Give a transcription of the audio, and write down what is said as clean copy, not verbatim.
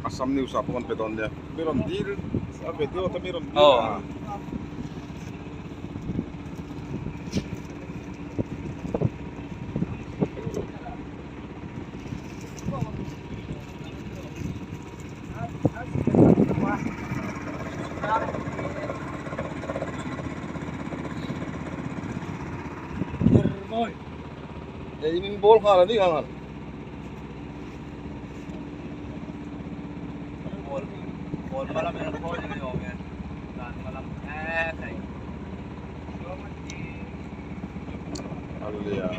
Assam news ah pawh kan pe dawn nia. Mi rawn dil a video te mi rawn dil a. Ei in ball nghal a ni nghal. Hallelujah.